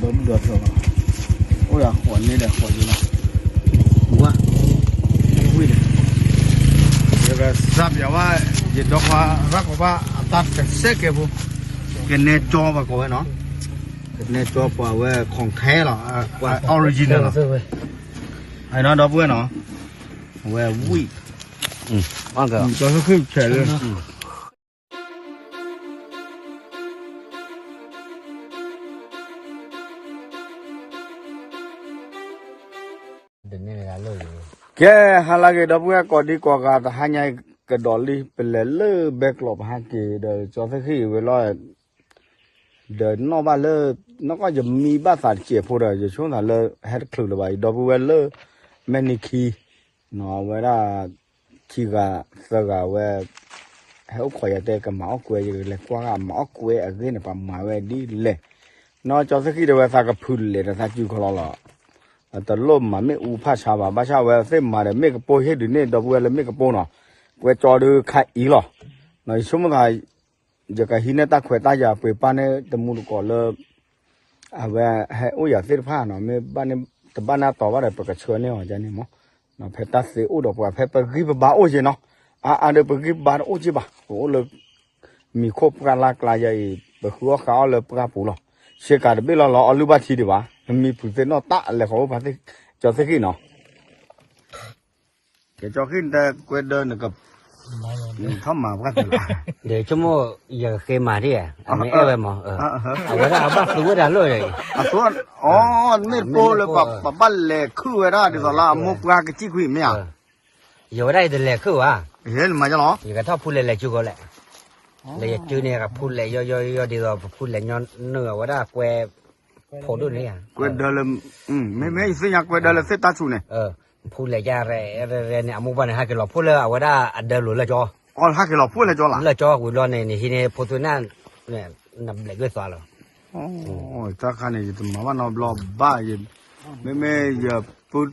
ဒီဒူၣ်ဒီထၢဘၣ်, အိၣ်ဒီးဃိးန့ၣ်ဒီးဃိးယံၤလီၤ, ဝါ, ဝံၣ်ဒီး, ယကစးပၠးဝဲ, ယဒီခွါရၣ်ကီၤဘၣ်အတၢ်တစဲးကဲဖိ, ကနဲကၠီပှၤကိးဝဲနီၤ, ကနဲကၠီပှၤဝဲ ခီၣ်ခဲလီၤ, original လီၤ, အနီၢ်ဒီပုၢ်ဝဲၢ်နီၤ, အဝဲဝံၣ်, ကၠီဆၢခံဆဲးလၢ ကဲ, ဟါလၢအဂ့ၤ ဒီပုၢ်ဝဲၢ်ကိးဒံကိးဂၤ တဟါညါအံၤ ကဒီးလံ ပလဲၤလၢဘဲကျိးပဟဲက့ၤဒီး ကၠီသ့ၣ်ဃံၣ်ဝဲလီၤ, ဒီးနီၣ်ဘၣ်လၢ နီၢ်ကီၢ်ယမံဘၣ်သးတစဲးဖိဒီး ယဆိကမိၣ်သးလၢ ဟဲတချုးလၢၤဘၣ်အံၤ ဒီပုၢ်ဝဲၢ်လၢ မဲၢ်နံၤခံ နီၢ်ဝဲဒၣ် ခံဂၤသၢဂၤဝဲ ဟဲအိၣ်ခိးယၤတဲကမၤအီၣ်ကွဲ ယကလဲၤကွၢ်ဂၤမၤအီၣ်ကွဲအဂ့ၢ်န့ၣ် ပှၤမၤဝဲဒ်လဲၣ်, နီၢ်ကၠီသ့ၣ်ဃံၣ်တဲဝဲသးကဖုလဲၤဒီးသးစုခီလီၤလီၤ, တလိၣ်မၤမ့ၣ်အူဖးဆါဘၣ် ဘၣ်ဆၣ်ဝဲသ့ၣ်မၤဒီးမ့ၣ်ကပိၢ်ဟ့ၣ်ဒုးန့ၢ် ဒီပုၢ်ဝဲၢ်လၢမ့ၣ်ကပိၢ်နီၤ, ကွဲကၠီဒုးခါအံၤလီၤ, ယဆိကမိၣ်သး ယကဟံးန့ၢ်တၢ်ခွဲးတၢ်ယာ်ပှ့ၤပာ်န့ၢ်တမူတကိးလၢ အဝဲဟဲအိၣ်ယၤသ့ၣ်တဖၣ်နီၤ မ့ၢ်ဘၣ်န့ၣ် တဘၣ်န့ၢ်တီၤဘၣ်ဒီး ပကဆှၢန့ၢ်အီၤဒ်န့ၣ်မး, ဖဲတၢ်သ့အိၣ်ဒီးပှၤ ဖဲပဂံၢ်ပဘါအိၣ်က့ၤနီၤ, အါအါဒီးပဂံၢ်ပဘါတအိၣ်က့ၤဘၣ် ပအိၣ်လၢ မံၤခိၣ်ပှၢ်လၢ်ကျါယၤအံၤ ပဃုအီၣ်ဃုအီၣ်လၢပှၢ်ပူၤလီၤ, ဆ့ကၤတဘ့ၣ်လီၤလီၤ အီၣ်လုၢ်ဘၣ်ထံဒံးဘၣ်, မံၤဖုးသ့ၣ်နီၣ်တၢ်လဲၤဃီၤအိၣ်ဖးသ့ၣ်, ကၠီသ့ၣ်ဃံၣ်နီၤ ကၠီသ့ၣ်ဃံၣ်နတဲကွဲဒၢနက ထီၣ်မၤပှၢ်တလး, ဒီးဆိကမိၣ် ယကဃ့မၤဒ်ဧါ, အမ့ၢ်အဲၣ်ဝဲမး, အဝဲဒၣ်အဘၣ်သူဝဲဒၣ်လီၤ, အသိး, အီ မ့ၢ်တပိၢ်လၢ ပဘၣ်လဲၤခုၣ်ဝဲဒၣ်ဒ်သိးလၢအမိၢ်ပှၢ်ကစံၣ်ကွံာ်မ့ၢ်ဧါ, ယဝဲဒၣ်ယတလဲၤခုၣ်ဘၣ်, ယကထီၣ်ဖူလဲၤလဲၤစုကီးလဲၣ်, လၢယစုန့ၣ် ကဖူလဲၤယီယီယီဒ်သိး ပဖူလဲၤညီနုၢ်အဝဲဒၣ်ကွဲ ဖိဒိၣ်န့ၣ်ဧါ, ကွဲဒၢလၢ, မ့မ့ၢ်ယသ့ၣ်ညါကွဲဒၢလၢသ့ၣ်တၢ်ဆူၣ်န့ၣ်, ဖူလဲၤယါရဲၣ်ရဲၣ်န့ၣ် အမိၢ်ပှၢ်န့ၣ် ဟးက့ၤလီၤဖှိၣ်လၢအဝဲဒၣ်အဒၢလိၤလၢကၠီ, ဟးက့ၤလီၤဖှိၣ်လၢကၠီလီၤ, လၢကၠီဝံၤဘျီန့ၣ် နဟံးန့ၢ်ဖိသွ့နၢ်, နဘျဲးကွ့ၢ်သွါလီၤ, တၢ်ခါန့ၣ် ယတမၤဘၣ်နီတဘျီဘၣ်, မ့မ့ၢ်ယပုၢ်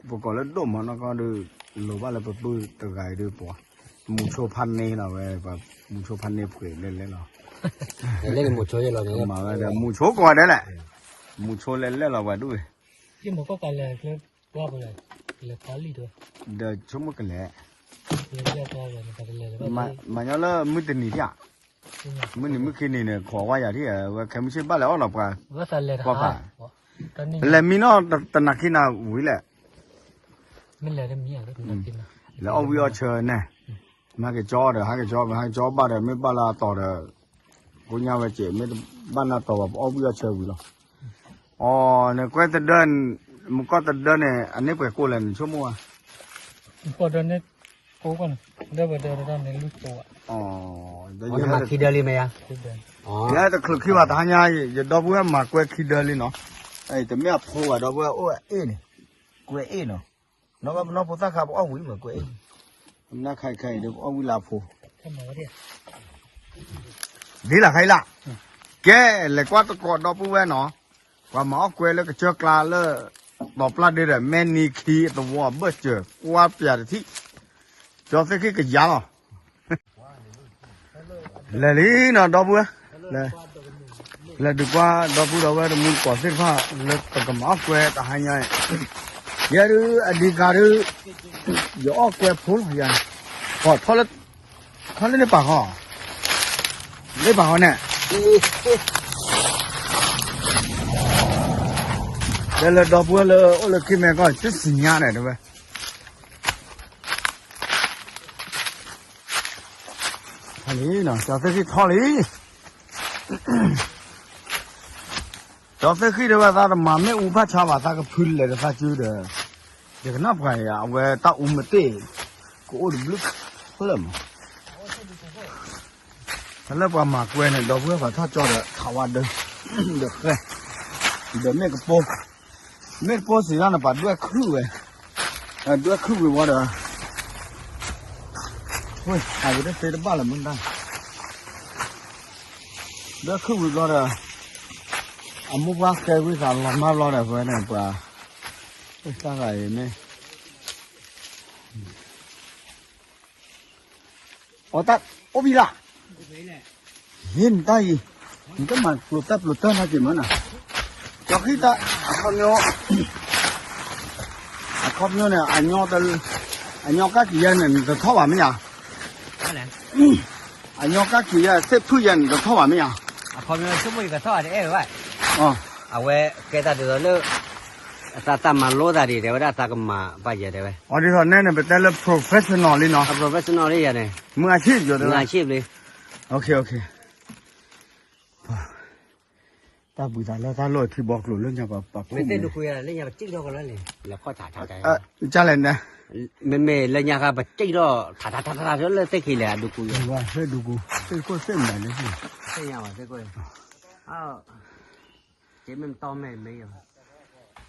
ပကိးလၢဒိၣ်မးနီၢ်ကီၢ်ဒီး လိၣ်ဘၣ်လၢပပုၢ်တဂၤအံၤဒီးပှၤ, မူဆိဖးန့ၢ်လီၤဝဲ, မူဆိဖးန့ၢ်ပှဲၤလဲၣ်လဲၣ်လီၤ, မူဆိကိးဂၤဒဲးလဲၣ်, မူဆိလဲၣ်လဲၣ်လီၤပှၤဒ်ဝဲ, ဒီးဆိကမိၣ်ကလဲၣ်, မၤညီလၢမုၢ်တနံၤထံၣ်ဧါ, မုၢ်နံၤမုၢ်ခံနံၤန့ၣ် ခိးဝါယၤထံၣ်ဧါ, ဝဲခဲမုၢ်ဆ့ၣ်ဘၣ်လဲၤအီၣ်လီၤပှၤ, ပှၤဖး, လဲၤမံနီၢ်တနၤခံနၤဝံၤလဲၣ်, လဲၤအီၣ်ဝံၣ်အီၣ်ဆၢန့ၣ်, မ့ၢ်ဟဲက့ၤကၠီဒီး ဟးက့ၤကၠီ, မ့ၢ်ဟဲက့ၤကၠီဘၣ်ဒီး မ့ၢ်ဘၣ်လၢအတီၤဒီး, ကိညါဝဲက့ၤ မ့ၢ်တဘၣ်လၢအတီၤဘၣ် ပအီၣ်ဝံၣ်အီၣ်ဆၢဝံၤလီၤ, အီၤ နကွဲးတဒၢ, မူကီၢ်တဒၢန့ၣ် အန့ၣ်ပှဲၤကိၢ်လဲၣ် နဆိကမိၣ်ဧါ, မၤခံဒၢလံမ့ၢ်ဧါ, ယတချုးခံဘၣ်တဟါညါ, ယဒီပုၢ်ဝဲၢ်မၤကွဲခံဒၢလံနီၤ, တမ့ၢ်အဖိဘၣ် ဒီပုၢ်ဝဲၢ်အိၣ်အ့ၣ်န့ၣ်, ကွဲအ့ၣ်နီၤ, နီၢ်ကီၢ်ပနီၢ်ဖိသၣ်ခါ ပအီၣ်ဝံၤမ့ၢ်ကွဲအ့ၣ်, နခါအံၤဒီး ပအီၣ်ဝံၤလၢအဖိ ဒ်လၢခါအံၤလၢ, ကဲ, လဲၤကွၢ်တကိးဒီပုၢ်ဝဲၢ်နီၤ, ပှၤမၤအီၣ်ကွဲလၢကစၢၢ်ကျါလၢ တီၤပျၢ်ဒ့ဒီး မဲၢ်နံၤခံသဝီအဘၢၣ်စၢၤ ကွၢ်ပၠးတထံၣ်, ကၠီသ့ၣ်ဃံၣ်ကယၤလီၤ, လဲၤလံနီၤ ဒီပုၢ်ဝဲၢ်, လဲၤဒုးကွၢ်ဒီပုၢ်ဒီဝဲၢ်တမူတကိးသ့ၣ်တဖၣ် လၢပကမၤအီၣ်ကွဲတဟါညါအံၤ, ယဲဒုးအဒံးကါဒုး, ယအီၣ်ကွဲဖိလီၤယၤ, ထီၣ်လၢန့ၣ်ပာ်ဃီ, န့ၣ်ပာ်ဃီန့ၣ် တဲလၢဒီပုၢ်ဝဲၢ်လၢအိၣ်လၢခံမဲာ်ကီၢ် တသ့ၣ်ညါန့ၣ်တဲဝဲ, ထီၣ်လံနီၤ ကၠီသ့ၣ်ဃံၣ်ထီၣ်လံ, ကၠီသ့ၣ်ဃံၣ်တဲဝဲသးတမၤမ့ၣ်အူဖးဆါဘၣ် သးကဖုလဲၤဒီးသးစုဒီး, ယကနၣ်ပှၤအံၤ အဝဲတၢ်အူမတ့ၢ်, ကအိၣ်တဘျုးဖျၢၣ်မး တၢ်လၢပှၤမၤကွဲန့ၣ် ဒီပုၢ်ဝဲၢ်ပှၤထီၣ်ကၠီဒီး ထးဝါဒၢ, ဒီးဃဲ, ဒီးမ့ၣ်ကပိ, မ့ၣ်ကပိစံးဒၣ်န့ၣ် ပှၤဒွဲၣ်ခုၣ်ဝဲ, ဒွဲၣ်ခုၣ်ဝံၤဝံၤဒီး, အဝဲတသ့တဘၣ်လၢၤမ့ၢ်တၢ်, ဒွဲၣ်ခုၣ်ဝံၤဘျီဒီး, အမိၢ်ပှၢ်ကဲဝံသးလီၤမၢ်ဘျီဒီး ပဝဲန့ၣ်ပှၤ, တၢ်ဂၤအံၤမ့ၢ် အတၢ်အိၣ်ဖဲလဲၣ်, ဟ့ၣ်နတၢ်အံၤ, နတမၤပျိးတၢ်ပျိးတၢ်နာ်က့ၤမးနၤ, ဒီးဃံတၢ် အခီပညီ အခီပညီန့ၣ် အညီကက့ၤယဲန့ၣ် နတထီၣ်ဘၣ်မ့ၢ်ဧါ, အညီကက့ၤယဲ သ့ၣ်ဖုၣ်ယဲန့ၣ် တထီၣ်ဘၣ်မ့ၢ်ဧါ, အခီပညီဆိကမိၣ်ယကထီၣ်ဘၣ်တအဲၣ်ဝဲဘၣ်, အဝဲကဲသးဒ်သိးလၢ အသးသးမၤလိသးဒ်တဲဝဲဒၣ်သးကမၤဘၣ်ယဲတဲဝဲ, အီၤဒ်သိးနဲန့ၣ် ပတဲလၢ professional လံနီၤ, professional လံယဲန့ၣ်, မုၢ်အဆံၣ်ယိၤတဲဝဲ, မုၢ်အဆံၣ်လံ, တၢ်ဘှံးသးလၢတၢ်လီၢ်ထံဘီကျိၤလၢညါပပာ်ခိၣ်န့ၣ်, မ့မ့ၢ်လၢညါခါပစံၣ်ထီၣ်ထးထးထးထးလၢသ့ၣ်ခံလဲၣ် အဒူကူ, သ့ၣ်ကိၢ်သ့ၣ်မနုၤလဲၣ်, သ့ၣ်ညါဘၣ်သ့ၣ်ကိၢ်, မ့ၢ်မတီမဲာ်မ့ၢ်ယီၤ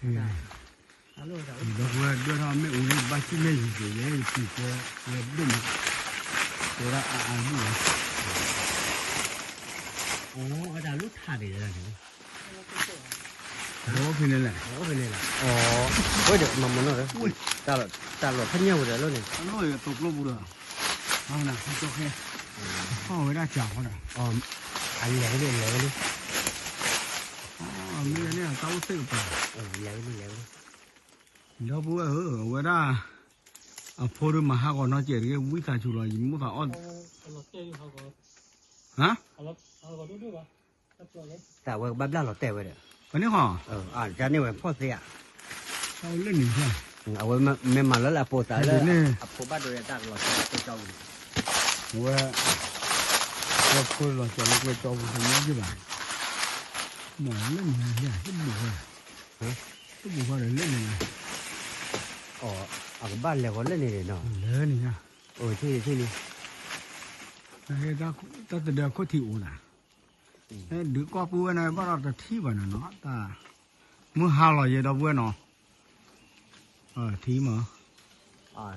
ဒီးပဝဲဒၢထီၣ်မ့ၣ်အူလၢ ဘၣ်စံၣ်မ့ၢ်ယံၤက့ၤလဲၣ် ယပူၤကွဲဝဲဒိၣ်မး, တဲဒၣ်အါအါဒိၣ်လီၤ, အိၣ်ဝဲဒၣ်လၢထးဒံးလၢန့ၣ်, အိၣ်ဖဲန့ၣ်လဲၣ်, အိၣ်ဖဲန့ၣ်လဲၣ်, အိၣ်ဒီးမၤမၤနီၣ်ဒီး, တၢ်လီၤဖးညၣ်ဝဲဒီးလီၤန့ၣ်, အလီၢ်ယသိးကျိပူၤဒီး, ဟီနၤဟီကၠီခဲ, ဟီဝဲဒၣ်စှၤဃီဒီး, အလဲၤဝဲန့ၣ်လဲၤဝဲန့ၣ်, မ့ၢ်န့ၣ်တၢ်အိၣ်သ့ၣ်ကပၤ, လဲၤဝဲန့ၣ်လဲၤဝဲန့ၣ် ဒီပုၢ်ဝဲၢ်ဧၢ, အဝဲဒၣ် အဖိဒုးမၤဟးဂီၤနီတစဲးတဂ့ၤ, ဝံသးစူၤလီၤ, ယမိၣ်သးအီၣ်, ဟါ, တၢ်ဝဲကဘၣ်ဘျၣ်လီၤတဲာ်ဝဲဒီး, ပန့ၢ်ဃီ, တၢ်န့ၢ်ဝဲဖီၣ်သ့ဧါ, လၢန့ၣ်, အဝဲမ့ၢ်မၤလၢလၢအပိာ်သးလၢ, အဖိဘၣ်ဒိးတၢ်ကလီၤတဲာ်ဝဲ, အဝဲ, အဝဲဖိလီၤစၢၤလၢကျဲကၠီပူၤတမ့ၢ်ဘၣ်, မ့ၢ်လၢန့ၣ်, တဘူၣ်ဃီ, တဘူၣ်ဃီဒီးလၢန့ၣ်, အကဘၣ်လဲၤဃီလၢန့ၣ်န့ၣ်နီၤ, လၢန့ၣ်, ထံၣ်လံ, တၢ်တဒၢခိၣ်ထံးအိၣ်နၤ, ဒုးကွၢ်ပုၢ်ဝဲန့ၣ် ဘၣ်ဒီးတထံၣ်ဘၣ်နၤနီၤ, တၢ်, မုၢ်ဟါလီၤယဲဒီပုၢ်ဝဲၢ်နီၤ, ထံၣ်မး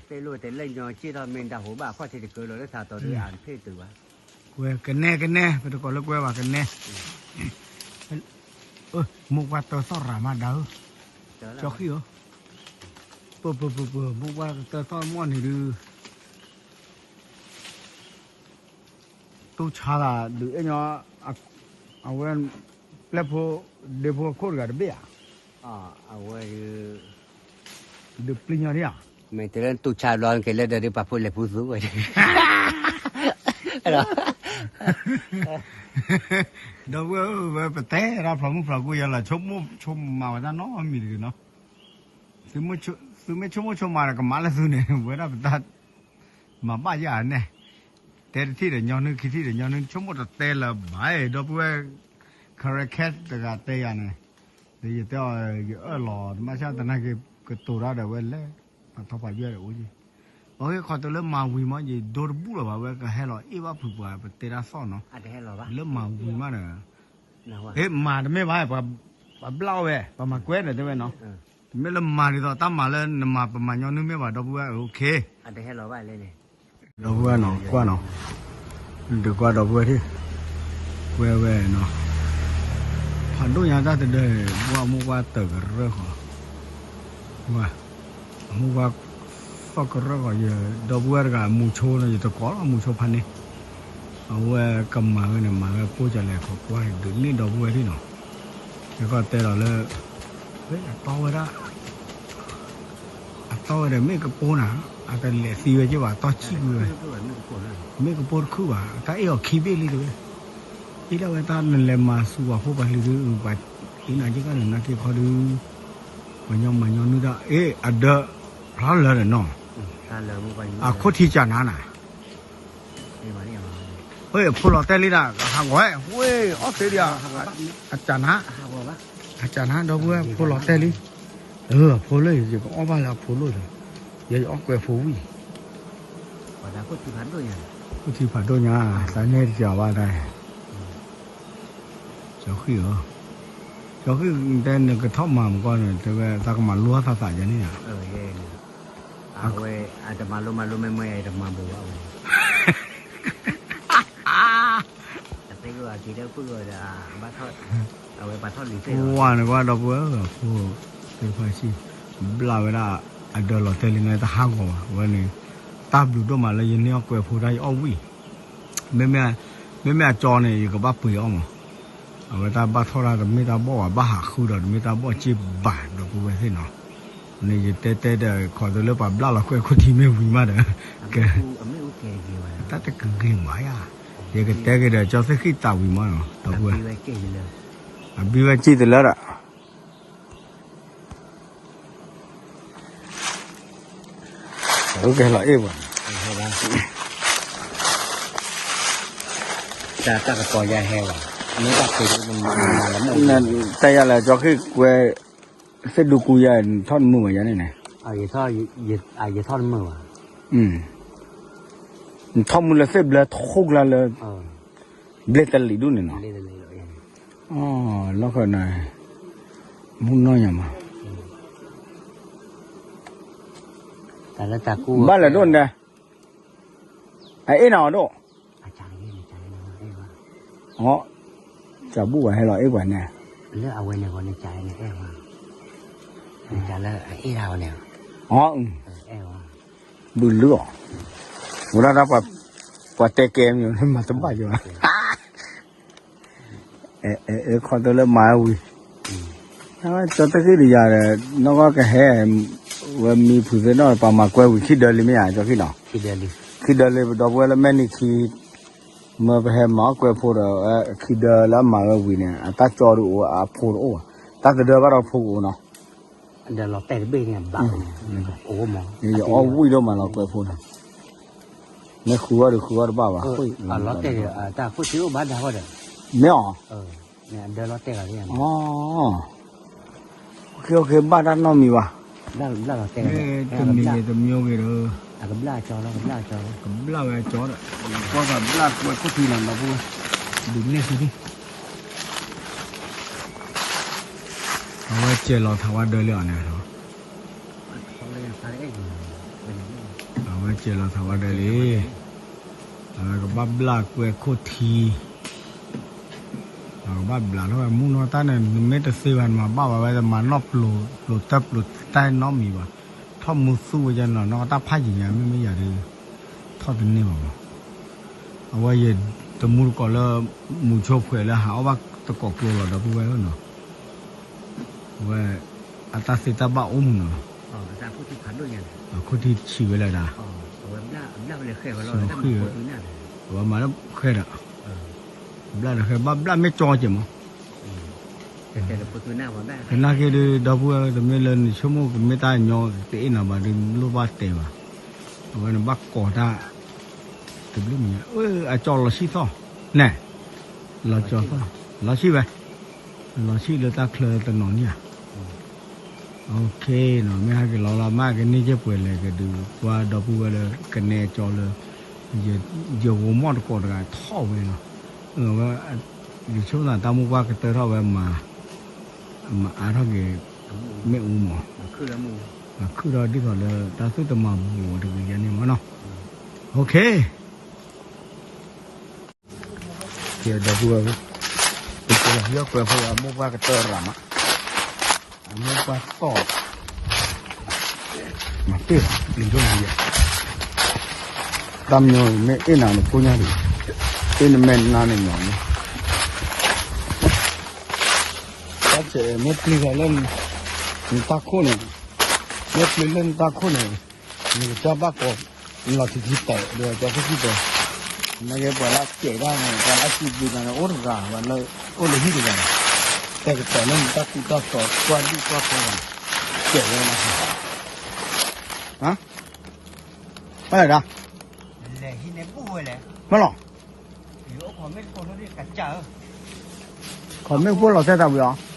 သ့ၣ်လိၣ်တဲလၢညီက့ၢ်ထီၣ်မ့ၢ်တၢ်ဟိဘၣ်ခီၣ်ထံးတကၢလီၤလၢသးတီၤဒုးအတဖ့ၣ်တုၤဘၣ်, ကွဲကနဲကနဲ ပတကိးလၢကွဲဘၣ်ကနဲ, မိၢ်ပှၢ်တၢ်သီၣ်ရၤမးဒၣ်ဧၢ, ကၠီဃံဧၢ, ပပပပ မိၢ်ပှၢ်တၢ်သီၣ်မီၢ်န့ၣ်ဒုး တိၢ်ဆါသးဒုးအဲၣ်ညီ, အဝဲ, ပျဲၢ်ဖိ, ဒ့ဖိအခိၣ်တဂၤတဘ့ၣ်ဧါ, အဝဲ, ဒုးပျံၤညီဒ်ဧါ, မ့ၢ်တဲလၢတိၢ်ဆါဘျီက့ၤလၢဒီးဒုးပာ်ဖိလဲၤပူၤသူဝဲ, ဒီပုၢ်ဝဲၢ်ဧၢ ဝဲပတဲဒၣ်ဖျိးမုၢ်ဖျိးကူယလီၤ ဆိကမိၣ်ဆိကမးဝဲတၢ်နီတမံၤတဂ့ၤနီၤ, သုမ့ၢ်ဆိကမိၣ်ဆိကမးဒီး ကမၤလၢသုန့ၣ် ဝဲဒၣ်ပတၢ် မၤဘၣ်ယၤန့ၣ်, တဲတထံၣ်ဒီးညီနုၢ် ခံထံၣ်ဒီးညီနုၢ် ဆိကမိၣ်တတဲလၢၤဘၣ်, ဒီပုၢ်ဝဲၢ် ခရခဲတဂၤတဲယၤန့ၣ်, ဒီးယတဲအီၤ ယအၢၣ်လီၤ တမ့ၢ်ဆၣ်သနာ်က့ ကတိၤတၢ်ဒီးဝဲလဲၣ်, ပှၤထီၣ်ပှၤယွဲၢ်ဒီးအိၣ်က့ၤ, အဂ့ၢ်ခီတလၢမၤဝံၤမး ယဒိတဘူၣ်လၢၤဘၣ် ဝဲကဟဲလီၤအ့ၣ်ဘၣ်ဖုးပှၤ ပတဲတၢ်သီၣ်နီၤ, လၢမၤဝံၤမးဒီး, မၤတမ့ၢ်ဘၣ်, ပှၤဘျၣ်အီၣ်ဝဲ ပှၤမၤကွဲဒီးတဲဝဲနီၤ, တမ့ၢ်လၢမၤဒ်သိးတၢ်မၤလၢနမၤပမၤညီနုၢ်မ့ၢ်ဘၣ် ဒီပုၢ်ဝဲၢ် okay, ဒီပုၢ်ဝဲၢ်နီၤ ကွၢ်နီၤ, ဒုးကွၢ်ဒီပုၢ်ဝဲၢ်ထံၣ်, ကွဲဝဲနီၤ, ဖးဒိၣ်ညါတၢ်တဒၢ ပှၤမိၢ်ပှၢ်တၢ်ကရၢၢ်ဃီ, မိၢ်ပှၢ်သီၣ်ကရၢၢ်ဃီ ယဒီပုၢ်ဝဲၢ်တဂၤမူဆိနီၤ ယတကိးလီၤ မူဆိဖးန့ၣ်, အဝဲကမၤဝဲန့ၣ် မၤဝဲပိၢ်ကလဲၤခိးကွၢ်ဒုးန့ၢ်ဒီပုၢ်ဝဲၢ်ထံၣ်နီၤ, ယကတဲဒီးလၢ, အတီဝဲဒၣ် အတီဝဲဒီးမ့ၢ်ကပိၢ်နၤ, အတလဲၤသံဝဲက့ၤဘၣ် အတီဆံၣ်ကွံာ်ဝဲ, မ့ၢ်ကပိၢ်တခုၣ်ဘၣ် တၢ်အ့ၣ်အီၤခံဘ့ၣ်လံတဲဝဲ, အ့ၣ်ဒၣ်ဝဲတၢ်နလဲၤမၤဆူၣ်ပှၤဖိပှၤလံၤဒုး ပှၤအ့ၣ်နၤက့ၤကၢ်န့ၣ် နၤက့ၤခီဒုး, ပှၤညီမၤညီနုၢ်တၢ် အ့ၣ် အဒၢ ဖျါလၢာ်ဒီးနီၤ, အခိၣ်ထံကၢ်နၤနၤ အဖိလီၤတဲာ်လံဒၣ် ဟးဂီၤဝဲ ဝ့ၢ် အီၣ်သ့ဒံးဧါ, အကၢ်နၤ, အကၢ်နၤ ဒီပုၢ်ဝဲၢ် ဖိလီၤတဲာ်လံ, အဖိလၢယကအီၣ်ဘၣ်လၢအဖိလိၣ်ဒီး, ယကအီၣ်ကွဲးဖိဝံၣ်, ခိၣ်ထံဖးဒိၣ်ညါ, သးန့ၢ်တကးဘၣ်တၢ်, ကၠီဃံၣ်ဧၢ, ကၠီဃံၣ်တဲနကထီၣ်မၤမကီၢ်န့ၣ် တဲဝဲသးကမၤလိသးသးယၤန့ၣ်ဧါ အဝဲ, အတမၤလိမၤလိမ့ၢ်မ့ၢ်တမၤဘူးဘၣ်ဝဲ, အသ့ၣ်ဂ့ၤအက့ၤတၢ်ဖုၣ်ဂ့ၤဒီး, အဝဲပှၤထီၣ်လံၤသ့ၣ်, ဝါနကွၢ်ဒီပုၢ်ဝဲၢ်ဖိ, သ့ၣ်တဖၣ်ဆံၣ်, ဘျၣ်ဝဲဒၣ်, အဒၢလီၤတဲာ်လံန့ၣ်တဟးဂီၤဘၣ် ဝဲန့ၣ်, တၢ်ဘျုးဒိၣ်မးလၢယန့ၢ်အီၣ်ကွဲးဖိတၢ်ယအီၣ်ဝံၣ်, မ့မ့ၢ်, မ့မ့ၢ်အကၠီန့ၣ် ယကဘၣ်ပှ့ၤအီၣ်မး, အဝဲတၢ်ဘၣ်ထီၣ်တၢ်တမ့ၢ်တၢ်ဘီၣ်ဘၣ် ဘၣ်ဟးဃုဒီးတမ့ၢ်တၢ်ဘီၣ်စ့ၢ်ဘၣ် ဒီပုၢ်ဝဲၢ်သ့ၣ်နီၤ, န့ၣ်ယတဲတဲဒီး ခီးသုလၢပှၤဘျၣ်လီၤကွဲၢ်ခိၣ်ထံမ့ၢ်ဝံၤမးဒီး, ကဲ, တၢ်တကဂ့ၤဘၣ်ယၤ, ယကတဲက့ၤဒီး ကၠီသ့ၣ်ဃံၣ်သးဝံၤမးနီၤ ဒီပုၢ်ဝဲၢ်, အဘံၣ်ဝဲစ့ၢ်တလၢဒီး ကဟဲလီၤအ့ၣ်ပှၤ, တၢ်ကပီၤယၤဟဲဘၣ်, မ့ၢ်တၢ်ဖံး တၢ်ယၤလၢကၠီဃ့ၣ်ကွဲ, သ့ၣ်ဒူကူယၤ ထီၣ်တမုာ်ဘၣ်ယၤန့ၣ်န့ၣ်, ယထီၣ်တမုာ်ဘၣ်, ထီၣ်မုာ်လၢသ့ၣ်ဘျၢထူကျါလၢ, ဘျဲၣ်တလံၤဒူၣ်န့ၣ်နီၤ, လီၢ်ခၢၣ်နၤ, မုၢ်နီၢ်ညါမး, ဘၣ်လဲၣ်ဒိၣ်န့ၣ်, အအ့ၣ်နၤအီၤဒိၣ်, အ, စးဘူၣ်ဝဲဟဲလီၤအ့ၣ်ပှၤန့ၣ်, အ, ဘုလုအီၤ, ဝဲဒၣ်တၢ်ပှၤတဲကဲမ့ၢ်မၤတဘၣ်ယၤ, ခီတလၢမၤဝံၤ, ကၠီတဃံၣ်တယၤဒီး နီၢ်ကီၢ်ကဟဲ, ဝဲမံဖုးသ့ၣ်နီၣ် ပှၤမၤကွဲဝံၤခံဒၢလံမ့ၢ်ဧါ ကၠီဃံၣ်နီၤ, ခံဒၢလံ ပဒီပုၢ်ဝဲၢ်လၢမဲာ်နံၤခံ မၢပဟဲမၤအီၣ်ကွဲဖိဒီး ခံဒၢလၢအမၤဝဲဝံၤန့ၣ် အတၢ်ကၠီဒုးအိၣ် အဖိတအိၣ်ဘၣ်, တၢ်တဒၢဘၣ်ဒီးဖိကအိၣ်နီၤ, ယအီၣ်ဝံၣ်ဒိၣ်မးလီၤကွဲဖိန့ၣ်, မ့ၢ်ဃုအီၣ်ဒီးဃုအီၣ်တဘၣ်ဘၣ်, မ့ၢ်အီၤ, တမံၤတမံၤဂ့ၤဒီး, ကဘျၣ်ဝဲအကၠီဒီး, ကွၢ်ဘၣ်ဘျၣ်ကွဲခိၣ်ထံလီၤဒီပုၢ်ဝဲၢ်, ဒုးနဲၣ်သုဒံး, အဝဲစဲးလီၤထးဝါဒၢလံအီၤန့ၣ်, အဝဲစဲးလီၤထးဝါဒၢလံ, အဝဲကဘၣ်ဘျၣ်ကွဲခိၣ်ထံ အကဘၣ်ဘျးထီၣ်ဝဲမုၢ်နီၢ်တၢ်န့ၣ် နမ့ၢ်တသ့ဘၣ် နမၤဘၣ်ဝဲ တမၤနီၣ်ပျိၤတၢ်ပျိၤတၢ်နီတမံၤဘၣ်. ထီၣ်မူသူဝဲယနီၤ နီၢ်ကီၢ်တၢ်ဖးယံၤညါ မ့မ့ၢ်ယၤဒီး ထီၣ်တန့ၢ်ဘၣ်မး. အဝဲယတမူတကိးလၢ မူဆိဖှဲးလၢဟးအီၣ်ဘၣ်တကိးကျိလီၤ ဒီပုၢ်ဝဲၢ်ဧၢနီၤ. အဝဲ အတၢ်သ့တၢ်ဘၣ်အိၣ်မးနီၤ. အခိၣ်ထံးဆံးဝဲလၢဒၣ် အဝဲမၤလၢဃဲဒီး ဘျၣ်ဒီးဃဲ ဘၣ်ဘျၣ်မ့ၢ်ကၠီကဲမး. သနာ်က့ဒီး ဒီပုၢ်ဝဲၢ် တမ့ၢ်လၢနဆိကမိၣ်ကမ့ၢ်တၢ်ညီ တအ့ၣ်နၤဘၣ်ဒီး လိၣ်ဘၣ်တဲဘၣ်. အဝဲနဘၣ်ကိးတၢ် တဘျုးမံၤညါ အကၠီလီၤဆံၣ်သီၣ် နဲၣ် လီၤကၠီသီၣ် လီၤဆံၣ်ဝဲ လီၤဆံၣ်လၢတၢ်ချၢတနီၤန့ၣ်ဧါ. နီၤ မ့ၢ်ဟဲက့ၤလီၤလီၤ မ့ၢ်ကန့ၢ်က့ၤပှဲၤလဲၣ်ကဒုး ပှၤဒီပုၢ်ဝဲၢ်လၢကနဲအကၠီလၢ ယဂီၤမီၢ်တကိးတဂၤထီၣ်ဝဲလီၤ. အဝဲ ယဆိကမိၣ်တၢ်မိၢ်ပှၢ်ကတၢၢ်ထီၣ်ဝဲ မၤအါထီၣ်က့ၤ မ့ၣ်အူမး အခုၣ်ထီၣ်ဒ်သိးလၢတၢ်သူၣ်တမၤဘူးအီၤတဂ့ၤယဲန့ၣ်မးနီၤ. ကဲဒီပုၢ်ဝဲၢ် ပကဟံးကွဲးဖိအမိၢ်ပှၢ်ကတၢၢ်ရၤမး အမိၢ်ပှၢ်သီၣ် မၤတ့ၢ်လီၤပျံၤဒိၣ်မးယဲ တၢ်မညီမ့ၢ်အ့ၣ်နၤနဖိညါဒံး အ့ၣ်နမဲာ်နါန့ၣ်မီၤန့ၣ် တၢ်စဲးမ့ၢ်ပျံၤဃီၤလၢ နတၢ်ခိၣ်န့ၣ် မ့ၢ်ပျံၤလၢနတၢ်ခိၣ်န့ၣ် နကစၢ်ဘၣ်ကိး နလီၤထံထံတဲာ်ဒီးကၠီသ့ၣ်ခံတဲာ် နကဲပှၤလၢစဲးတၢ်န့ၣ် ပှၤလၢအစံးဘျုးနၤန့ၣ် အိၣ်တဂၤဘၣ်လၢ အိၣ်လၢဟံၣ်တဂၤ တဲာ်ကတီၤလၢနတၢ်ကူတၢ်သိး ကွၢ်ဒံၣ်ကွၢ်ဖဲဘၣ် စဲးဝဲနၤ ဟါ ဘၣ်လဲၣ်ဒၣ် မ့ၢ်လီၤ ခီမ့ၣ်ဖိလီၤတဲာ်သးဝံၤ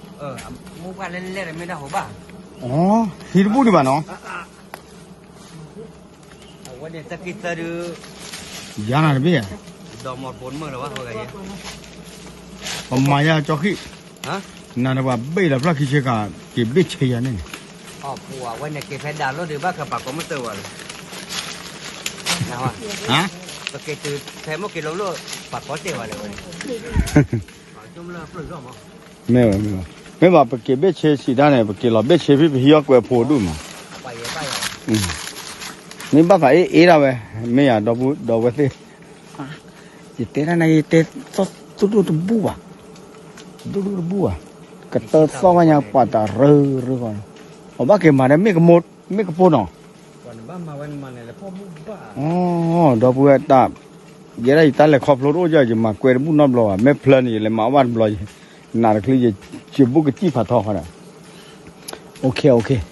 အီၤ မိၢ်ပှၢ်လဲၤလဲၤဒီးမ့ၢ်တၢ်ဟိဘၣ် အီ ဟံးတဘူၣ်ဒံးဘၣ်နီၤ အဝဲန့ၣ်တၢ်က့ၢ်သၢဒု ယၤနၤတဘ့ၣ်ဧါ ဒီးမီၤတဘိနမၢလီၤဘၣ်ဃိဂၤယဲ ပမၤယၤကၠီဃံၣ် နၤဒီးပှၤဘ့ၣ်ဒီးဖျၢၣ်ခံဆ့ကၤ က့ၤဘ့ၣ်ဆ့ယၤန့ၣ် အဝဲန့ၣ်က့ၤဖဲဒၣ်လီၤဒုးဘၣ်ကပာ်ကိးမုၢ်တၢၢ်ဝဲလီၤ ပက့ၤတုၤဖဲမ့ၢ်က့ၤလီၤလီၤ ပာ်ကိးတဲာ်ဝဲလီၤဝဲန့ၣ် မ့ၢ်ဘၣ် မ့ၢ်ဘၣ် ပက့ၤဘ့ၣ်ဆ့စံးတၢ်န့ၣ် ပက့ၤလီၤဘ့ၣ်ဆ့ဖဲပဟံးအီၣ်ကွဲးဖိဒူၣ်မး မ့ၢ်ဘၣ်သးအ့ၣ်အ့ၣ်ဒၣ်ဝဲ မ့ၢ်ယၤဒီပုၢ်ဒီဝဲၢ်သ့ၣ် ယတဲဒၣ်န့ၣ် ယတဲသီၣ်သူၣ်ဒိၣ်တဘူၣ်ဘၣ်, သူၣ်ဒိၣ်တဘူၣ်ဘၣ်, ကတၢၢ်သီၣ်ဘၣ်ညါပှၤတရၢရၢဃီ, အဘၣ်က့ၤမၤဒီး မ့ၢ်ကပိၢ်နီၤ, ဒီပုၢ်ဝဲၢ်တၢ်, ယဲဒၣ်ယတၢ်လဲၤခီဖျိတအိၣ်ကီ ယမၤကွဲတဘူၣ်နီတဘျီဘၣ်, မ့ၢ်ဖျၢၣ်န့ၣ် ယလဲၤမၤအီၣ်ဘၣ်တဘျီ, နးတချုးယ ယဘူၣ်ကစံၣ်ဖးထီဃီဒီး, အိၣ်ခ့အိၣ်ခ့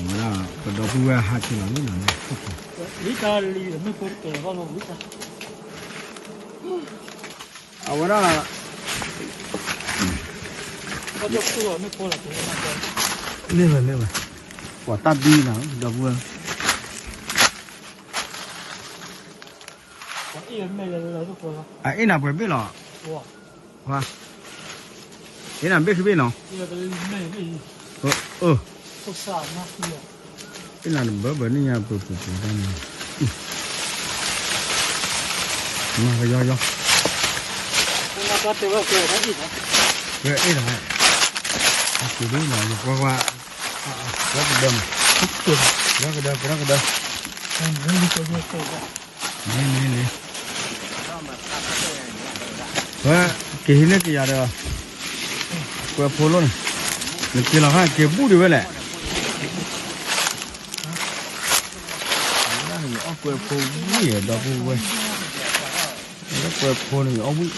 ဝဲဒၣ်ပဒီပုၢ်ဝဲၢ်ဟးက့ၤလီၤလံနီၤ, အဝဲဒၣ်, မ့ၢ်ဝဲမ့ၢ်ဝဲ, ပှၤတၢ်ဘံနီၤ ဒီပုၢ်ဝဲၢ်, အအ့ၣ်နၤပှဲၤဘ့ၣ်လီၤ, အ့ၣ်နၤဘ့ၣ်ခံဘ့ၣ်နီၤ, အ့ၣ်နၤတဘၢဘၢန့ၣ်ညါပူၤပူၤပူၤတၢ်န့ၣ်, မၤကယီယီ, ဝဲအ့ၣ်ဒီး, အ့ၣ်ဒီး, အ့ၣ်ဒီး, ယကွၢ်ကွၢ်, ကဒီးမး, ကဒီးကဒီးကဒီးကဒီး, န့ၣ်န့ၣ်န့ၣ် ဝဲက့ၤဟံးန့ၢ်ကယၤဒီး, ကွဲးဖိလီၤန့ၣ်, နက့ၤလီၤခါက့ၤဘူၣ်ဒံးဝဲလဲၣ်, ကွဲးဖိဝံၣ်ဒီပုၢ်ဝဲၢ်, ကွဲးဖိန့ၣ်အီၣ်ဝံၣ်,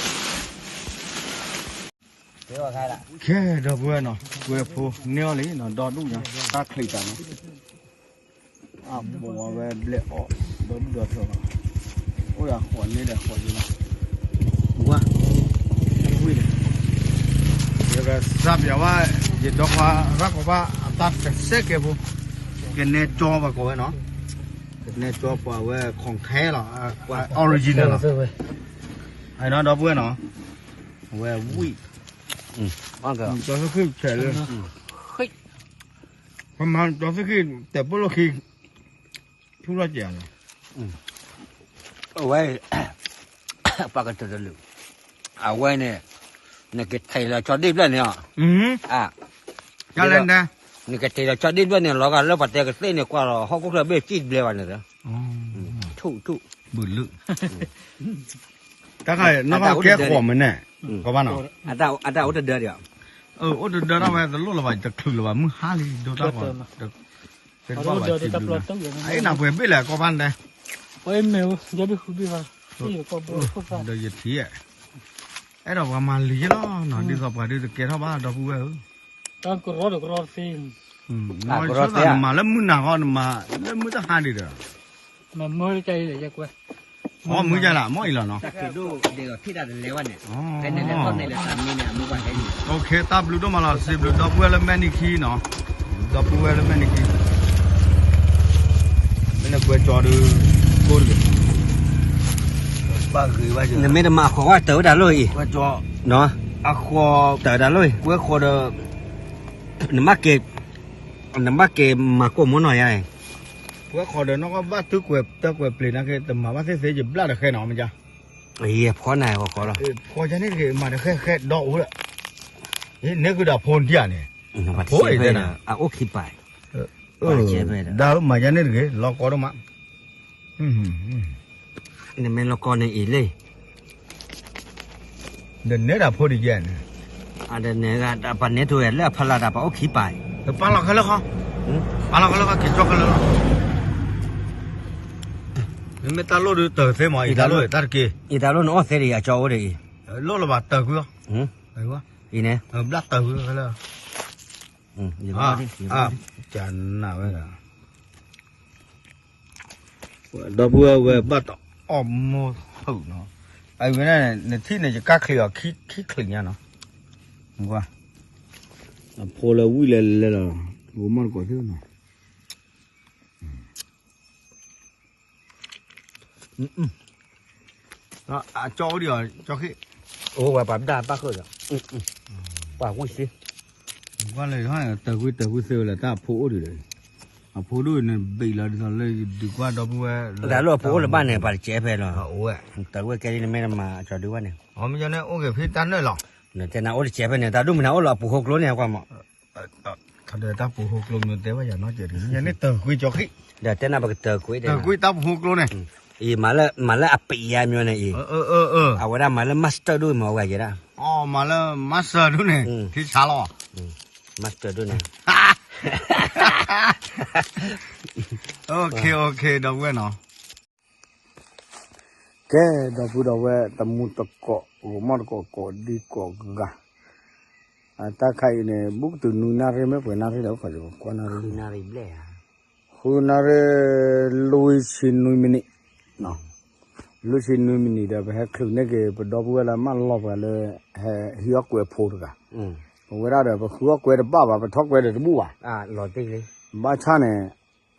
ခဲဒီပုၢ်ဝဲၢ်နီၤ ကွဲးဖိန့ၢ်အီၤလံနီၤ ဒီဒူၣ်ညါ တၢ်ချံးတၢ်နီၤ အဘိးဝဲဘျဲၣ်အီၣ် ဒီဒူၣ်ဒီထၢဘၣ် အိၣ်ဒီးဃိးန့ၢ်ဒီးဃိးယဲလီၤ ဝါ ဝံၣ်ဒီး ယကစၢ်ပျးဝဲ ယဒီခွါရၢ်ကီၤဘၣ်အတၢ်တစဲးကဲဖိ ကနဲကၠီပှၤကိးဝဲနီၤ ကနဲကၠီပှၤဝဲ ခီၣ်ခဲလီၤ ပှၤ original လီၤ အနီၤဒီပုၢ်ဝဲၢ်နီၤ အဝဲဝံၣ် ကၠီသ့ၣ်ခံဆဲးလၢ ပမၤကၠီသ့ၣ်ခံ တဲာ်ပိာ်လိာ်ခံ ထူလီၤစဲးလီၤ အဝဲ ပှၤကတၢၢ်တလုာ် အဝဲန့ၣ် နကထံၣ်လီၤကၠီဒ့ၣ်ဖျၢၣ်န့ၣ် နကထံၣ်လီၤကၠီဒ့ၣ်ဖျၢၣ်န့ၣ် လီၤဂာ်လၢပှၤတဲကသ့ၣ်န့ၣ် ကွၢ်လီၤဟီၣ်ခိၣ်ချၢဘ့ၣ်စံၣ်တဘျဲဘၣ်န့ၣ် ထူၣ်ထူၣ် ဘုလၢ တၢ်ခါနီၢ်ကီၢ်ကဲဃိးမ့ၢ်န့ၣ် ကဘၣ်နီၤ အတၢ်အိၣ်တဒၢဒံး အိၣ်တဒၢထီၣ်ဝဲတလိၣ်လၢၤဘၣ် တချုးလၢၤဘၣ် မုၢ်ဟါလံ ဒိတၢ်ဃီ တဘၣ်ဘၣ်စံးဘျုးလၢ အအ့ၣ်နၤပှဲၤဘ့ၣ်လဲၣ် ကီၢ်ဘၣ်န့ၣ် ပှဲၤမ့ၢ် ယဘ့ၣ်ဃုဘ့ၣ်ဘၣ် ဒီးယထံၣ် အဲၣ်ဒိးပှၤမၤလံၤယဲလီၤနီၤ ဒ်သိးပှၤဒုးတကဲထီၣ်ဘၣ် ဒီပုၢ်ဝဲၢ်ဧၢ တၢ်ကရီတကရီသ့ နမၤလၢမုၢ်နၤဃီ နမၤလၢမုၢ်တဟါဒံးဒီး မၤမၢတကဲအံၤလဲၣ် ယကွဲ မ့ၢ်မုၢ်ယါလၢ မ့ၢ်အံၤလီၤနီၤ တၢ်ဘျုးဒိၣ်မးလီၤ စံးဘျုးဒီပုၢ်ဝဲၢ်လၢမဲာ်နံၤခံနီၤ ဒီပုၢ်ဝဲၢ်လၢမဲာ်နံၤခံ မ့ၢ်နကွဲးကၠီဒုး ကိၢ်တဂ့ၤ နမ့ၢ်တမၤအဃိးဝဲတၢ်ဝဲဒၣ်လိၣ်အံၤ အဃိး တၢ်ဝဲဒၣ်လိၣ်အံၤ ကွဲးဃိးဒီး နဘၣ်က့ၤ နဘၣ်က့ၤမၤကိးမ့ၢ်နီၤယါအံၤ ကွဲးဃိးဒီးနီၢ်ကီၢ်ဘၣ်တုၤကွဲးတၢ်ကွဲးပျ့ၤနာ်က့ တမၤဘၣ်သ့ၣ်သ့ၣ် ယဘျၣ်တဃဲနီၤမ့ၢ်ယါ ယဖီနၤဃီဃီလီၤ ဖီယါန့ၣ်တဂ့ၤ မၤတဃဲဃဲဒီးအိၣ်လၢ န့ၢ်ဃုာ်ဒီးဖိဒံးဧါန့ၣ် အဖိအံၤတဲနၤ အအိၣ်ခံပၤ ဒါမၤယါန့ၣ်တဂ့ၤ လီၤကီဒိၣ်မး နမ့ၢ်လီၤကီန့ၣ်အံၤလံ ဒီးနဲဒၣ်ဖိဒံးယဲန့ၣ် အဒီးနဲဒၣ်ပှၤနဲတိၤလၢအဖီလာ်ဒၣ်ပှၤအိၣ်ခံပၤ ပာ်လီၤခဲလၢာ်ဃီ ပာ်လီၤခဲလၢာ်ဃီ က့ၤကၠီခဲလၢာ်လီၤ မ့မ့ၢ်တၢ်လိၣ်ဒုးတၢ်သ့မး အံၤတၢ်လိၣ်တၢ်တက့ၢ် အံၤတၢ်လိၣ်နအီၣ်သ့ဒံး အကၠီအိၣ်ဒံးအံၤ လိၣ်လၢၤဘၣ်တၢ်ကွံအီၤ အံၤန့ၣ် ဘျၣ်တၢ်ကွံခဲလၢာ် ကနၣ်ဝဲဒၣ် ဒီပုၢ်ဝဲၢ်ဝဲဘၣ်တအီၣ်မိၢ်ထုးနီၤ အဝဲန့ၣ် နထံၣ်န့ၣ် ယကၢ်ချံးအီၤ ခံချံးညါနီၤ ကွၢ် အဖိလၢဝံၣ်လဲၤလဲၤလီၤ ဂိၤမီၢ်တကိးသ့ၣ်နီၤ အကၠီအိၣ်ဒံးအီၤ ကၠီဃ့ၣ် အိၣ်ဝဲပှၤဘၣ်ဘၣ်ဃုာ်ဒီး ပှၤဝံၣ်စ့ ကွၢ်လၢ တၢ်ကွံတၢ်ကွံသ့ဝဲလၢတၢ်အဖိအိၣ်ဒံးဒီး အဖိဒိၣ်န့ၣ်ဘံၣ်လီၤဒ်သိးလၢဒုးကွၢ်ဒီပုၢ်ဝဲၢ် တၢ်လၢအဖိအိၣ်လၢၤဘၣ်န့ၣ် ပှၤတကဲဖဲလီၤ တၢ်ကွံကဲဒ်နမ့ၢ်တမၤအကၠီဒုးဝဲန့ၣ် အမ့ၢ်ယန့ၣ်အိၣ်က့ၤဖဲတၢ်နၢၣ်လီၤ နတဲနၤအိၣ်တကဲဖဲန့ၣ် တၢ်ဒိၣ်မုၢ်နၤအိၣ်လီၤအပူၤဃိကျိန့ၣ် ကွၢ်မး တၢ်ပူၤဃိကျိမ့ၢ်တဲဝဲယၤနီတစဲးတဂ့ၤ ယန့ၣ်တၢ်ကွံကၠီဃ့ၣ် ဒီးတဲနၤပကတၢ်ကွံ တၢ်ကွံတၢ်ပူၤဃိကျိန့ၣ် အံၤ မၤလၢအပံးယါမညီန့ၣ်အံၤ, အဝဲဒၣ်မၤလၢ master ဒိၣ်မ့ၢ်အဝဲကဲဒၣ်, မၤလၢ master ဒိၣ်န့ၣ် ထံဆါလီၤ, master ဒိၣ်န့ၣ်, okay okay ဒီပုၢ်ဝဲၢ်နီၤ, ကဲ ဒီပုၢ်ဒီဝဲၢ် တမူတကိး ဂီၤမီၢ်တကိး ကိးဒံကိးဂၤ, အတၢ်ခါအံၤန့ၣ် ဘူးကတုၤနွံနၣ်ရံၣ် မ့ၢ်ပှဲၤနၣ်ရံၣ်ဒီး ခီၣ်ကွၢ်နၣ်ရံၣ်, ဃုနၣ်ရံၣ် လွံၢ်ဆံနွံမံးနံး, လွံၢ်ဆံနွံမံးနံးဒီး ပဟဲချုးန့ၢ်က့ၤ ပဒီပုၢ်ဝဲၢ်လၢမၢလီၤပှၤလၢ ဟဲဟံးအီၣ်ကွဲးဖိတဂၤ, ပဝဲဒၣ်ဒီး ပဃုအီၣ်ကွဲးတဘၣ်ဘၣ် ပထီၣ်ကွဲးဒီးတဘူၣ်ဘၣ်, ဘၣ်ဆၣ်န့ၣ်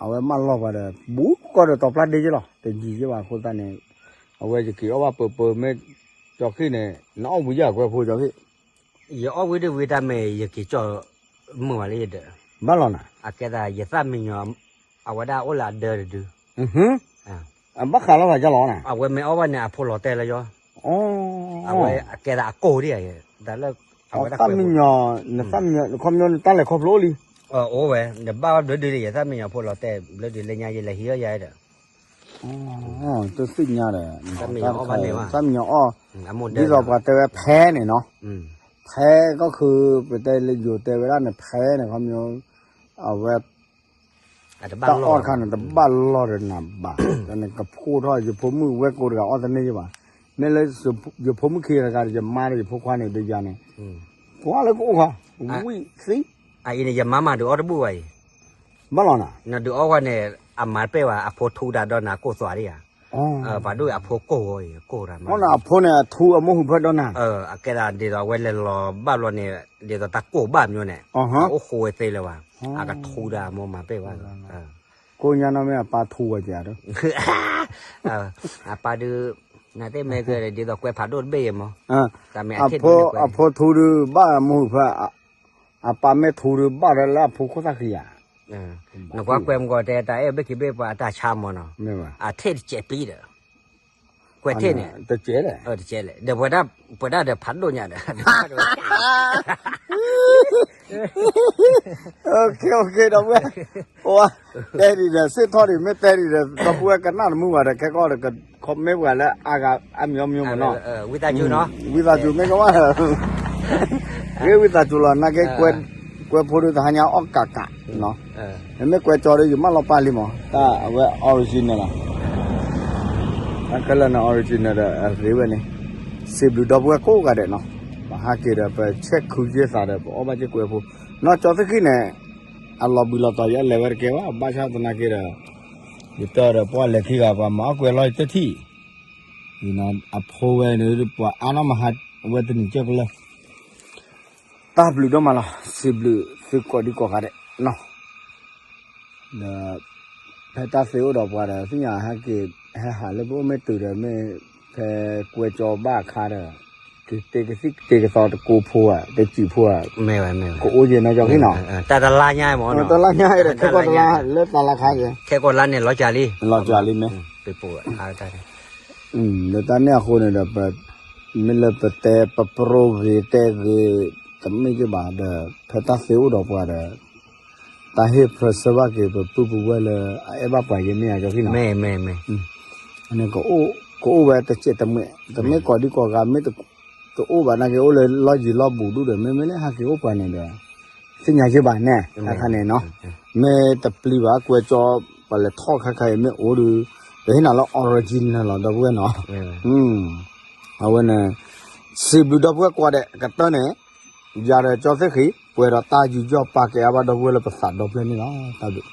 အဝဲမၢလီၤပှၤဒီး ဘူးကီၢ်ဒီးတီၤပျၢ်ဒ့က့လီၤ တယံၤက့ဘၣ်အဃိသတးန့ၣ်, အဝဲယက့ၤအီၣ်ဘၣ်ပၢပၢမ့ၢ် ကၠီဃံၣ်န့ၣ် နအီၣ်ဝံၤယကွဲးဖိကၠီဃံၣ်, ယအီၣ်ဝံၤဒ်ဝံၤတၢ်မ့ၢ် ယက့ၤကၠီမုၢ်ဝဲလၢယဒၢး, ဘၣ်လီၤနၤ, အကဲသးယသၣ်မံညီၤ အဝဲဒၣ်အိၣ်လၢအဒၢတဒု, အဘၣ်ဃးလီၤသးကလီၤနၤ, အဝဲမ့ၢ်အီၣ်ဘၣ်န့ၣ် အဖိလီၤတဲာ်လၢယီၤ, အဝဲအကဲသးအကိၢ်ဒ်အံၤ, တၢ်လၢ အဝဲသၣ်မံညီၤ နသၣ်မံညီၤ ခီပညီနတၢ်လဲၤခီဖျိလံ, အိၣ်ဝဲ နဘၣ်အီၣ်ဘျၢဒုးလံ ယသၣ်မံညီၤဖိလီၤတဲာ် ဘျၢဒုးလၢညါယလဲၤဟံးအီၣ်ယၤဒီး တသ့ၣ်ညါဒီး သၣ်မံညီၤအီၣ်ဘၣ်န့ၣ်, ဒ်သိးပှၤတဲဝဲဖဲန့ၣ်နီၤ, ဖဲကီၢ်ခု ပတဲလၢယိၤတဲဝဲဒၣ်န့ၣ် ဖဲန့ၣ် ခီပညီ အဝဲ တၢ်အီၣ်တခါန့ၣ် တဘၣ်လီၢ်ဒီးနၤဘၣ်, ဒီးနကဖှိၣ်ထီၣ် ယဖိမုၣ်ဝဲၢ်ကိတဂၤအီၣ်တန့ၢ်ယဘၣ်, မ့ၢ်လၢ ယဖိမုၣ်ခံဂၤတဂၤဒီး ယမါဒီးယဖိခွါန့ၣ် ဒ်ယၤန့ၣ်, ကွၢ်လၢကအိၣ်ခီ, ဝံၣ်သံ အအံၤန့ၣ် ယမါမၤဒုးအီၣ်တဘူၣ်ဘၣ်အံၤ, ဘၣ်လီၤနၤ, နဒုးအီၣ်ဝဲန့ၣ် အမၤတပဲၢ်ဘၣ် အဖိထူဒၣ်ဒီးနၤကိၢ်သွးဒ်ယၤ, ပှၤဒိၣ်အဖိကိၢ်ဂီၤအံၤ ကိၢ်တၢ်မၤ, အဖိန့ၣ် အထူအမိၢ်ဟုးဖၢၣ်ဒီးနၤ, အကဲဒၣ်ဒ်သိးအဝဲလဲၤလီၤဘၣ်ဘျီန့ၣ် ဒ်သိးတၢ်ကိၢ်ဘၣ်မညီန့ၣ်, အအိၣ်ဃိဝဲသ့လၢၤဘၣ်, အကထူဒၣ်အမိၢ်မၤတပဲၢ်ဘၣ်, ကိးညါနီၢ်မ့ၢ်အပၢ်ထူဝဲကဲဒီး အပၢ်ဒုး နသ့ၣ်မ့ၢ်ကဲဒ်သိးကွဲးဖးဒိၣ်တဘ့ၣ်အံၤမး, တၢ်မ့ၢ်အဖိထူဒုးဘၣ်အမိၢ်ဟုးဖၢၣ်, အပၢ်မ့ၢ်ထူဒုးဘၣ်လၢအဖိခိၣ်သၣ်ဃံဧါ, နကွၢ်ကွဲးမုၢ်ကီးတဲတၢ်အဲၣ်ဘ့ၣ်ခံဘ့ၣ်ပှၤအတၢ်ဆါမးနီၤ, အထ့ၣ်တစဲးပံဒီး, ကွဲးထ့ၣ်န့ၣ်, တစဲးလဲၣ်, တစဲးလဲၣ်, ဒီးပဝဲဒၣ်ဒီးဖးဒိၣ်ညါဒီး okay okay ဒီပုၢ်ဝဲၢ်, ပတဲဒ်ဒီး စ့ၢ်ထီၣ်ဒံး မ့ၢ်တဲဒ်ဒီး ဒီပုၢ်ဝဲၢ်ကနၣ်တမုာ်ဘၣ်ဒီး ခဲကီၢ်ဒီး မ့ၢ်ပှၤလၢအါဂၤအါမံၤအီမံၤမးနီၤ, ဝံသးစူၤနီၤ, ဝံသးစူၤမ့ၢ်ကမၣ်ဒီး ဂ့ၤဝံသးစူၤလီၤ နာ်က့ ကွဲးဖိဒုးတဟါညါအီၣ်ကးကးနီၤ, မ့မ့ၢ်ကွဲးကၠီဒီး ယမၢလီၤပာ်လံမး တၢ်အဝဲ original လီၤ, တၢ်ခဲလၢာ်န့ၣ် original ဒီး အဂ့ၤဝဲန့ၣ်, စံးဘျုးဒီပုၢ်ဝဲၢ်ကိးဂၤဒဲးနီၤ, ပဟးက့ၤဒီး ပဆဲးခုးယဲၢ်သးဒီး ပအီၣ်ဘၣ်က့ၢ်ကွဲးဖိ, နီၢ်ကၠီသ့ၣ်ဃံၣ်န့ၣ် အလီၤဘှံးလီၤတီၤ ယအဲၣ်လဲၤဝဲတကဲဘၣ်, ဘၣ်ဆၣ်သနာ်က့ဒီး ယတဲအီၤဒီး ပှၤလဲၤခံဂၤ ပှၤမၤအီၣ်ကွဲးလီၤတထံၣ်, အဖိဝဲန့ၣ် ပှၤအါနီၢ်မဟါဝဲတနံၤကၢၢ်ကလၢာ်, တၢ်ဘျုးဒိၣ်မးလီၤ, စံးဘျုးသုကိးဒံကိးဂၤဒဲးနီၤ, ဒီး ဖဲတၢ်သ့အိၣ်ဒီးပှၤဒီး သ့ၣ်ညါဟဲက့ၤ ဟဲဟးလၢပအိၣ်မ့ၢ်တုၤဒီး မ့ၢ်ဖဲကွဲးကၠီဘၣ်အခါဒီး က့ၤတ့ကသံၣ်က့ၤတ့ကသီတကိးဖိဧါ တစံးဖိဧါ, ကအိၣ်ယဲၢ်နီၢ်ကၠီဃံနီၤ, တၢ်တလါညါမ့ၢ်နီၤ, တလါညါဒီး ခဲကီၢ်တလါ လၢတလါခါက့ၤ, ခဲကီၢ်လါန့ၣ် လီၤစှၤလံ, လီၤစှၤလံမ့ၢ်, လၢတၢ်န့ၣ်အဃိန့ၣ်ဒီး မ့ၢ်လၢပတဲပပြိဂ့ၤတဲဂ့ၤ တမ့ၢ်က့ၤဘၣ်ဒီး ဖဲတၢ်သ့အိၣ်ဒီးပှၤဒီး တၢ်ဟ့ၣ်ဖြၢၣ်ဆၢဘၣ်က့ၤ ပပုၢ်ပဝဲၢ်လၢအအဲၣ်ဘၣ်ပှၤယဲၢ်မ့ၢ်ဧါ ကၠီဃံနီၤ, မ့ၢ်မ့ၢ်မ့ၢ်, န့ၣ် ကအိၣ်ဝဲတစဲးတမှဲး တမ့ၢ်ကိးဒံကိးဂၤ မ့ၢ်တအိၣ်ဘၣ်နာ်က့ အိၣ်လၢလီၢ်ယံၤလီၢ်ဘူးဒူၣ်ဒီး မ့မ့ၢ်လၢဟဲက့ၤအိၣ်ပှၤန့ၣ်ဒီး သ့ၣ်ညါယဲၢ်ဘၣ်နဲၣ် တၢ်ခါန့ၣ်နီၤ, မ့ၢ်တပျံၤဘၣ် ကွဲးကၠီ ပှၤလဲၤထီၣ်ခါခါအံၤမ့ၢ်အိၣ်ဒီး ပဟ့ၣ်နၤလၢ original လီၤ ဒီပုၢ်ဝဲၢ်နီၤ, အဝဲန့ၣ် စံးဘျုးဒီပုၢ်ဝဲၢ်ကိးဂၤဒဲး ကတၢၢ်န့ၣ် ယၤဒီးကၠီသ့ၣ်ဃံ ပှဲၤဒီးတၢ်ယူးယီၣ်ပာ်ကဲအါဘၣ်ဒီပုၢ်ဝဲၢ်လၢပသးဒီဖျၢၣ်န့ၣ်လီၤ. တၢ်ဘျုး